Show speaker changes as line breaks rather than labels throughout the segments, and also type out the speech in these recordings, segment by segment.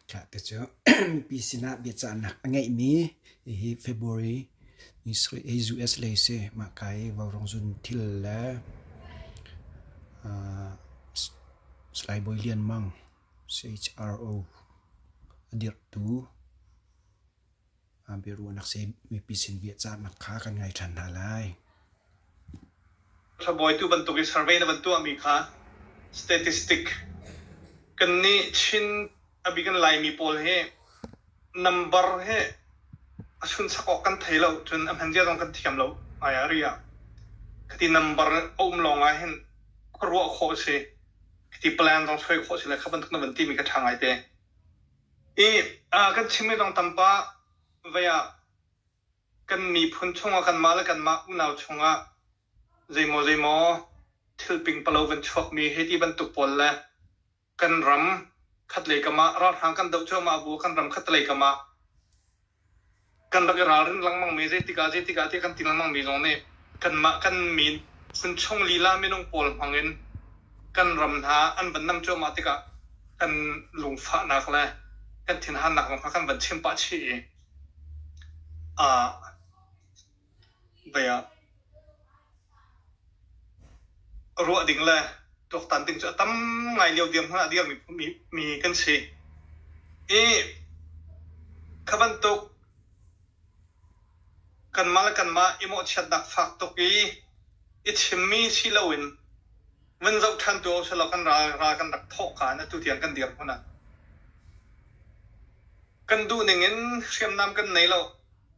Thla te cu mipi sinah biacahnak a ngeihmi hihi February ni sarih US lei si mah ka i Vaurawng zun thil le Salai Bawi Lian Mang CHRO a dirhtu biaruahnak si mipi sin biacahnak kha kan ngai ṭhan hna lai.
Hlabawi tu bantuk i survey na van tuahmi kha statistic kannih Chin a bik in Laimi pawl hi number hi a sunsak awk kan thei lo cun a hman zia zong kan thiam lo ngai ah ri ah khati number a um lawng ah hin khuaruah khawh a si khati plan zong suai khawh a si le kha bantuk na van timi ka ṭha ngai te i kan chimmi zong tampa vei ah Kan miphun chungah kanmah le kanmah unau chungah zeimaw zeimaw thil pingpalo van chuakmi hei ti bantuk pawl le kan ram khatlei kam ah ralhrang kan doh cuahmah bu kan ram khatlei kam ah kan rak i ralrin lengmangmi zeitik ah zeitik ah tiah kan ti lengmangmi zong nih kanmah kan miphun chung lila minung pawl hmang in kan ram hna an van nam cuahmah tikah kan lungfahnak le kan thinhannak zong kha kan van chim pah chih i Ruah ding le tuaktan ding cu a tam ngai lio diam hmanh ah dirmi mi kan si. I kha bantuk kanmah le kanmah i mawhchiatnak fak tuk i i chimmi si loin vun zoh ṭhan tu usih kan ral ral kan rak thawh ka in atu tiang kan dir hmun ah. Kan duh ning in hriamnam kan nei lo.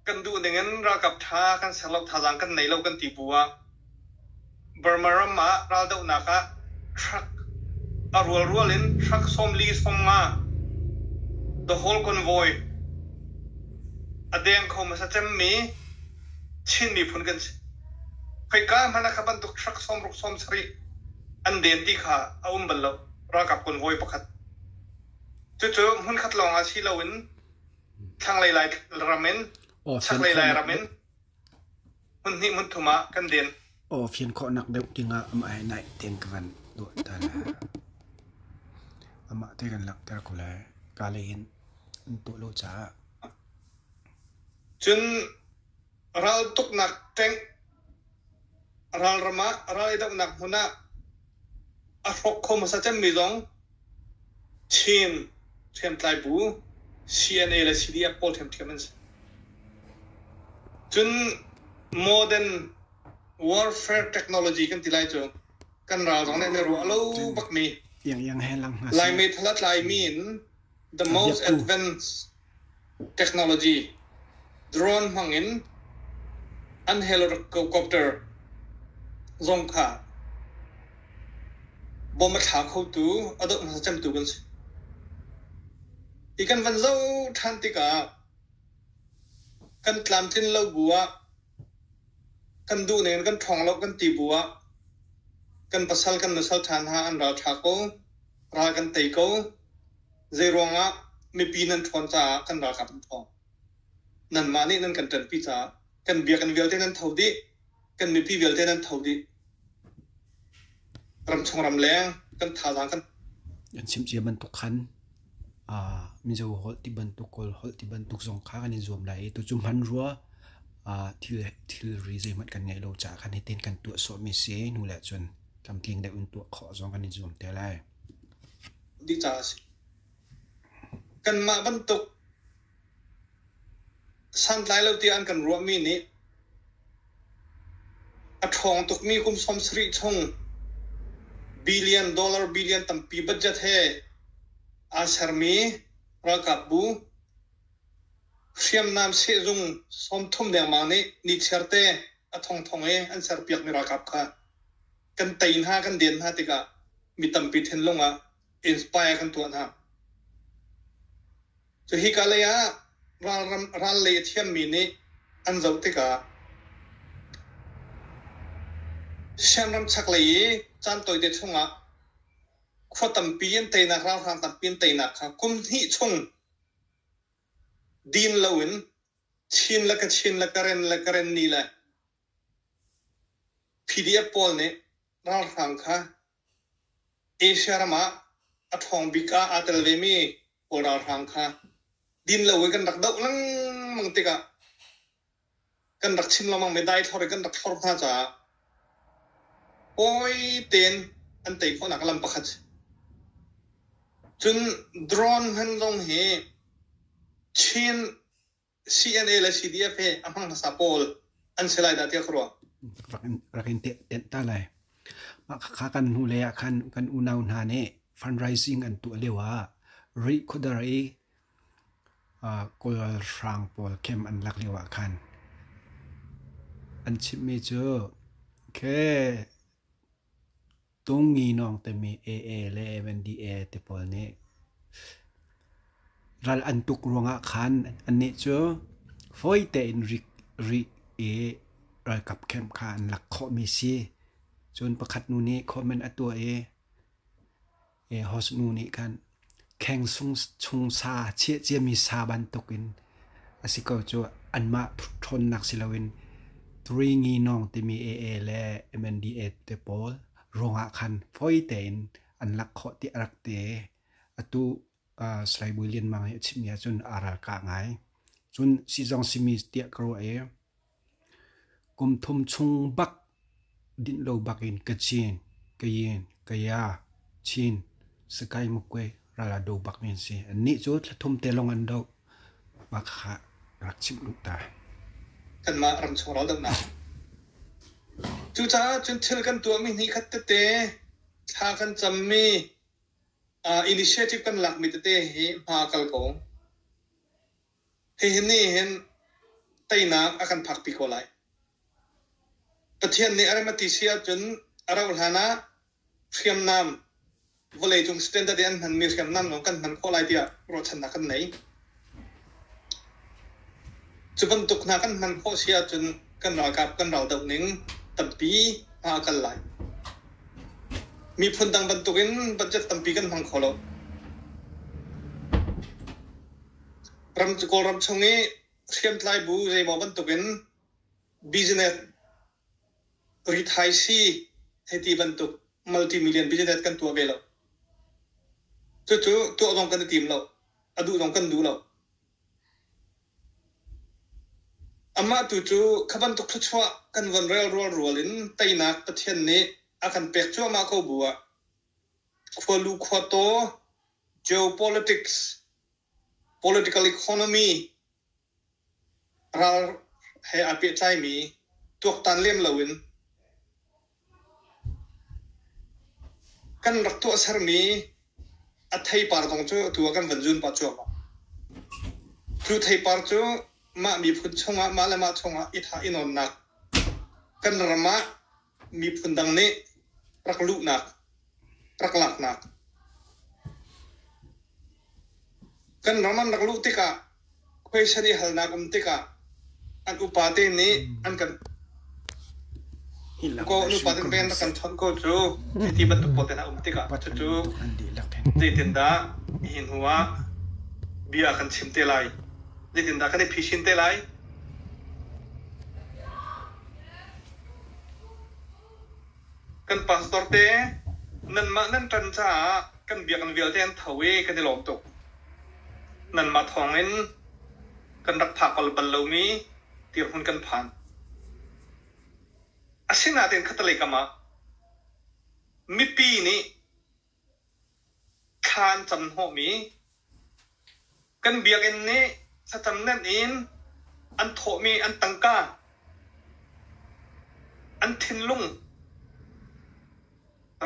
Kan duh ning in ralkap ṭha kan ser lo, thazaang kan nei lo kan ti bu ah Burma ram ah raldohnak ah truck a rualrual in truck 40 50 the whole convoy a deng kho hmasa cemmi Chin miphun kan si. Khoika hmanh ah kha bantuk truck 60 70 an den ti kha a um bal lo. Ralkap convoy pakhat. Cucu hmunkhat lawngah si loin thlanglei Lai ram in chaklei Lairam in hmun hnih hmun thum ah kan din.
Aw fian khawhnak deuh dingah amah he naih tein ka van duah ta lai. Amah te kan langhter ko lai. Ka lei in an tuah lo caah.
Cun raltuknak tank ralram ah ral i dohnak hmun ah a hrawk kho hmasa cemmi zong Chin hriamtlai bu CNA le CDF pawl ṭhiamṭhiam an si. Cun modern warfare technology kan ti lai cu kan ral zong nih an i ruah lo bakmi Lai meithal a tlaimi in the most advanced technology drone hmang in an helicopter zong kha bom a thla khotu a doh hmasa cemtu kan si. Hi kan van zoh ṭhan tikah kan tlamtlin lo bu ah kan duh ning in kan ṭhawng lo kan ti bu ah kan pasal kan nusal ṭha hna an ral ṭha ko, ral kan tei ko. Zeiruangah mipi nan ṭhawn caah kan ralkap an ṭhawng. Nanmah nih nan kan ṭanpi caah kan biakinn vialte nan tho dih, kan mipi vialte nan tho dih. Ramchung ramleng kan thazaang kan
An chim cia bantuk khan Mizo holh ti bantuk Kawl holh ti bantuk zong kha kan i zuam lai i tucu hmanrua thil thilri zeihmanh kan ngeih lo caah khan hitin kan tuah sawhmi si hnu le cun tlamtling deuh in tuah khawh zong kan i zuam te lai.
Dih caah a si. Kanmah bantuk santlai lo tiah an kan ruahmi nih a ṭhawng tukmi kum 70 chung billion dollar billion tampi budget he aa sermi ralkapbu hriamnam sehzung 30 dengmang nih nichiarte a thongthong i an serpiakmi ralkap kha kan tei hna kan den hna tikah mi tampi thinlung ah inspire kan tuah hna. Cu hika lei ah ralram ral lei a thiammi nih an zoh tikah Shan ram chaklei i caan tawite chungah khua tampi an teinak ralhrang tampi an teinak kha kum hnih chung din loin Chin le Kachin le Karen le Karenni le PDF pawl nih ralhrang kha Asia ram ah a ṭhawng bik ah aa tel vemi. Kawl ralhrang kha din lo in kan rak doh lengmang tikah kan rak chim lengmang mi daithlor in kan rak thlor hna caah fawi tein an tei khawhnak lam pakhat. Cun drone hman zong hi Chin CNA le CDF hi a hmang hmasa pawl an si lai dah tiah ka ruah.
Rak in tenh ta lai. Mah kha kan hnu lei ah khan kan unau hna nih fundraising an tuah lio ah Rih khuadar i Kawl ralhrang pawl camp an lak lio ah khan an chimhmi cu khe Tungi nawng timi AA le MNDA te pawl nih ral an tuk ruangah khan annih cu fawi tein rih i ralkap camp kha an lak khawhmi si. Cun pakhat nu nih comment a tuah i Host nu nih khan kheng chung sa chiah ciami sa bantukin a si ko cu anmah ṭhawnnak si loin Turingi Nawng timi AA le MNDA te pawl ruangah khan fawi tein an lak khawh ti a rak ti. Atu Salai Bawi Lian Mang nih a chimmi ahcun aa ralkah ngai. Cun sizong simi tiah ka ruah i Kum thum chung bak dinh lo bak in Kachin, Kayin, Kaya, Chin, Sakai Mukwe ral a do bakmi an si. Annih cu thla thum te lawng an doh. Mah kha rak chimh duh ta.
Kanmah ramchung raldohnak. Cucaah cun thil kan tuahmi hnih khat tete, thla kan cammi, initiative kan lakmi tete hi hma a kal ko. Hihi nih hin teinak a kan phakpi ko lai. Pathian nih a rem a ti si ahcun a rauh hlan ah hriamnam vawleicung standard i an hmanmi hriamnam lawng kan hman khawh lai tiah ruahchannak kan nei. Cu bantuk hna kan hman khawh si ahcun kan ralkap kan raldoh ning tampi hma a kal lai. Miphun dang bantukin budget tampi kan hmang kho lo. Ram Kawlram chung i hriamtlai bu zeimaw bantukin business rithaisii hei ti bantuk multi-million business kan tuah ve lo. Cucu tuah zong kan i tim lo. A duh zong kan duh lo. Amah tu cu kha bantuk thluachuah kan von rel rualrual in teinak Pathian nih a kan pek cuahmah ko bu ah khualu khuataw geopolitics, political economy ral he aa pehtlaimi tuaktan lem loin kan rak tuahsermi a theipar zong cu atu ah kan van zun pah cuahmah. Cu theipar cu mah miphun chungah mah le mah chungah i thah i nawnnak kan ram ah miphun dang nih rak luhnak, rak laknak. Kan ram an rak luh tikah question i halnak um tikah an upate nih an kan ko an upate ven rak kan chawnh ko cu ti bantuk pawl te hna um tikah cucu zeitindah hi hnu ah bia kan chim te lai zeitindah kan i phisin te lai Kan pastor te nanmah nan ṭan caah kan biakinn vialte an tho i kan i lawm tuk. Nanmah thawngin kan rak phak bal lomi dirhmun kan phan. Asinain khattelei kam ah mipi nih Thla an cam hnawhmi kan biakinn nih thlacam nenh in an thawhmi an tangka, an thinlung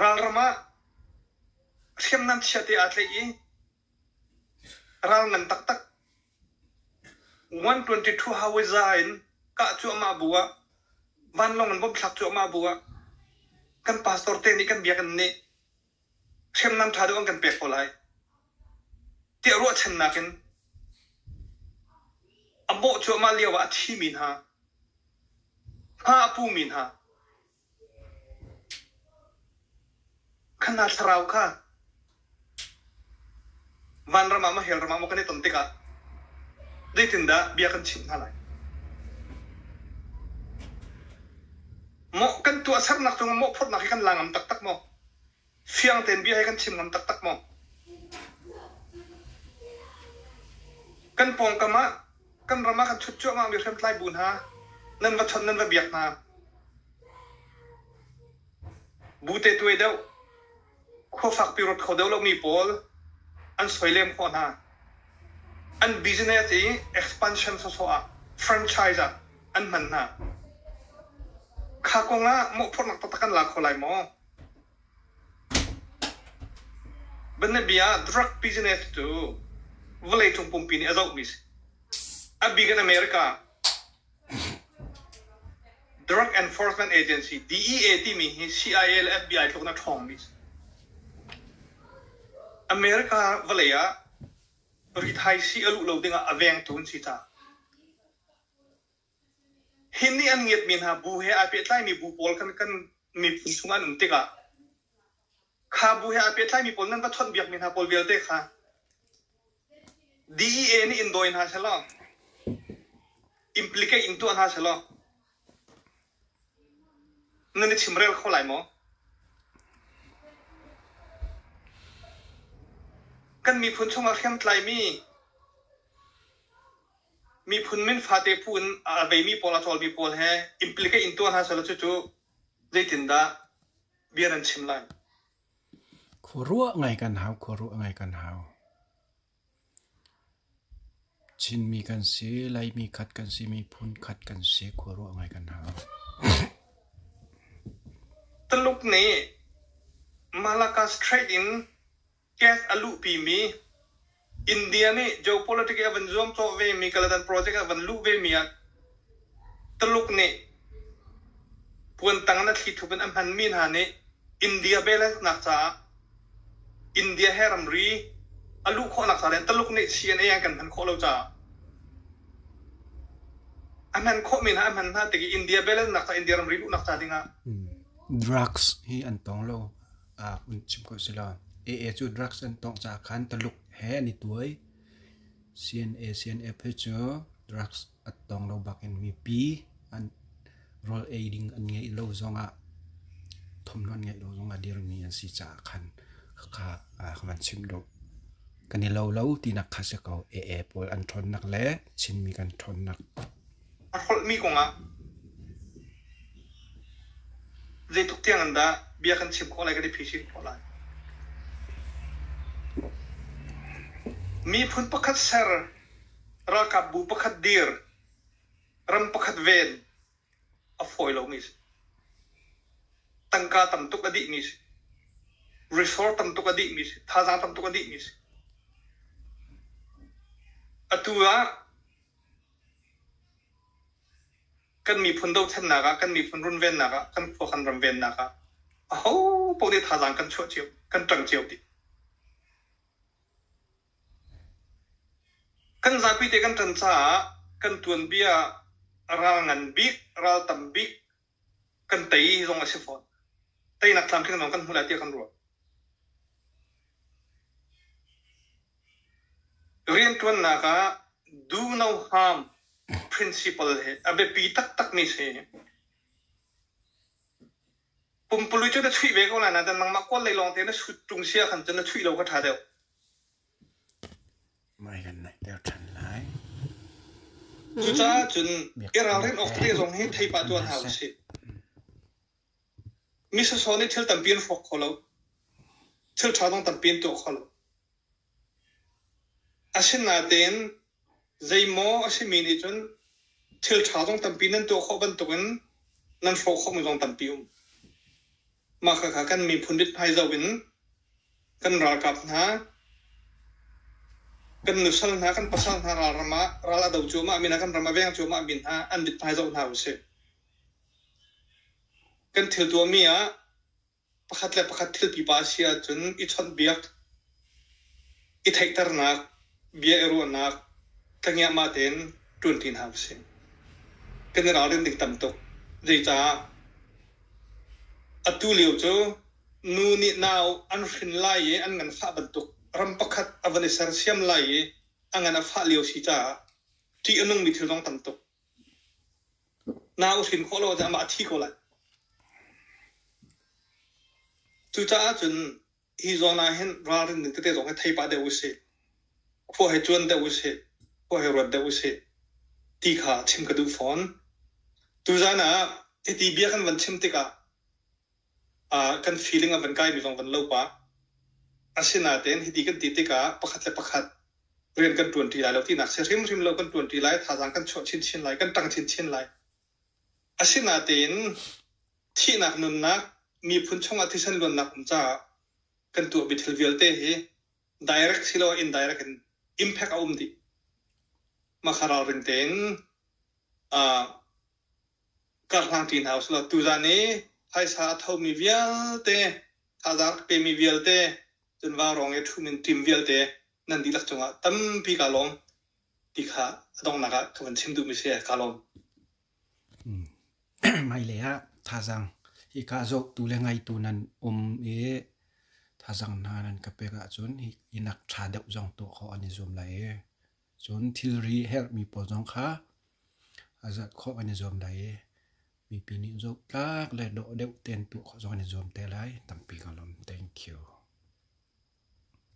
ralram ah hriamnam chiate aa tlaih i ral ngan taktak 122 hawizza in kah cuahmah bu ah vanlawng in bomb thlak cuahmah bu ah kan pastor te nih kan biakinn nih hriamnam ṭha deuh an kan pek ko lai tiah ruahchannak in a bawh cuahmah lio ah a thimi hna hma a pumi hna kha hna thlarau kha vanram ah maw hell ram ah maw kan i ton tikah zeitindah bia kan chimh hna lai? Maw kan tuahsernak cungah mawhphurhnak hi kan la ngam taktak maw? Fiang tein bia hi kan chim ngam taktak maw? Kan pawngkam ah kan ram ah kan chut cuahmah mi hriamtlai bu hna nan va chawnh nan va biak hna. Bu te tuai deuh khua fakpi ruat kho deuh lomi pawl an soilem khawh hna. An business i expansion sawsawh ah franchise ah an hman hna. Kha kong ah mawhphurhnak taktak kan la kho lai maw? Bianabia ah drug business cu vawleicung pumpi nih a zohmi si. A bik in America Drug Enforcement Agency DEA timi hi CIA le FBI tluk in a ṭhawngmi si. America vawlei ah rithaisii a luh lo dingah a vengtu an si caah Hi nih an ngiatmi hna bu he aa pehtlaimi bu pawl kan kan miphun chungah an um tikah kha bu he aa pehtlaimi pawl nan va chawnhbiakmi hna pawl vialte kha DEA nih in dawi hna selaw implicate in tuah hna selaw nan i chimrel kho lai maw? Kan miphun chungah hriamtlaimi Miphun min fate phu in a veimi pawl a cawlmi pawl he implicate in tuah hna sehlaw cucu zeitindah bia nan chim lai?
Khuaruah ngai kan hau, khuaruah ngai kan hau. Chinmi kan si, Laimi khat kan si, miphun khat kan si, khuaruah ngai kan hau.
Tuluk nih Malacca Strait in Gas a luhpimi India nih geopolitics i a van zuamcawh vemi Kaladan project a van luh vemi ah Tuluk nih puantang in a thlithup in a hmanmi hna nih India balance nak caah India he ramri a luh khawhnak ca le Tuluk nih CNA an kan hman khawh lo caah a hman khawhmi hna a hman hna tik i India balance nak ca India ramri luhnak ca dingah
Drugs hi an tong lo. Hun chim ko sila. AA cu drugs an tongh caah khan Taluk he an i tuai. CNA CNF he cu drugs a tong lo bakin mipi an rawl ei ding an ngeih lo zongah thawmhnaw an ngeih lo zongah dirmi an si caah khan kha ka van chim duh. Kan i lo lo tinak kha si ko. AA pawl an ṭhawnnak le Chinmi kan ṭhawnnak.
A hrolhmi kongah Zeitluk tiang in dah bia kan chim khawh lai, kan i phisin khawh lai? Miphun pakhat ser, ralkapbu pakhat dir, ram pakhat ven a fawi lomi si. Tangka tam tuk a dihmi si. Resort tam tuk a dihmi si. Thazaang tam tuk a dihmi si. Atu ah Kan miphun dothlennak ah, kan miphun runvennak ah, kan khua kan ram vennak ah aho paoh nih thazaang kan chuah cio, kan ṭang cio dih. Kan zapi te kan ṭan caah kan tuanbia ral ngan bik, ral tam bik kan tei zong a si fawn. Teinak tlamtling zong kan hmu lai tiah kan ruah. Rianṭuannak ah do no harm principle hi a biapi taktakmi si. Pumpului cu na chuih ve ko lai nain nangmah kawl lei lawngte na sut ṭung si ahkhan cun na chuih lo kha ṭha deuh.
Mai kan naihter ṭhan lai.
Cucaah cun i ralrin awk tete zong hi thei pah tuah hna usih. Mi sawsawh nih thil tampi an hrawk kho lo. Thil ṭha zong tampi an tuah kho lo. Asinain zeimaw a simi nih cun thil ṭha zong tampi nan tuah khawh bantukin nan hrawh khawhmi zong tampi um. Mah khakha kan miphun mithmai zoh in kan ralkap hna, kan nusal hna, kan pasal hna ralram ah ral a do cuahmahmi hna, kan ram a veng cuahmahmi hna an mithmai zoh hna usih. Kan thil tuahmi ah pakhat le pakhat thil pipa a si ahcun i chawnhbiak, i theihternak, bia i ruahnak tlangiahmah tein ṭuanṭi hna usih. Kan i ralrin ding tam tuk. Zeicah? Atu lio cu nu nih nau an hrin lai i an nganfah bantuk ram pakhat a van i sersiam lai i a ngan a fah lio si caah ṭih a nungmi thil zong tam tuk. Nau hrin khawh lo ahcun amah a thi ko lai. Cucaah cun hi zawn ah hin ralrin ding tete zong hi thei pah deuh usih. Khua he cuan deuh usih. Khua hei ruat deuh usih ti kha chim ka duh fawn. Tuzan ah hiti bia kan van chim tikah kan feeling a van kaimi zong van lo pah. Asinain hiti kan ti tikah pakhat le pakhat rian kan ṭuanṭi lai lo tinak si hrimhrim lo kan ṭuanṭi lai, thazaang kan chuah chinchin lai, kan ṭang chinchin lai. Asinain thihnak nunnak miphun chungah thisen luannak um caah kan tuahmi thil vialte hi direct siloah indirect in impact a um dih. Mah kha ralring tein karhlang ṭi hna usih law tuzan i phaisa a thomi vialte, thazaang rak pemi vialte, cun vaurawng i a ṭhumi team vialte nan dihlak cungah tampi kaa lawm ti kha a donghnak ah ka van chim duhmi si kaa lawm.
Hmailei ah thazaang hika zohtu le ngaitu nan um i thazaang hna nan ka pek ahcun hi nak ṭha deuh zong tuah khawh an i zuam lai i cun thilri herhmi pawl zong kha a zat khawh an i zuam lai i mipi nih zohtlak le dawh deuh tein tuah khawh zong an i zuam te lai. Tampi ka lawm. Thank you.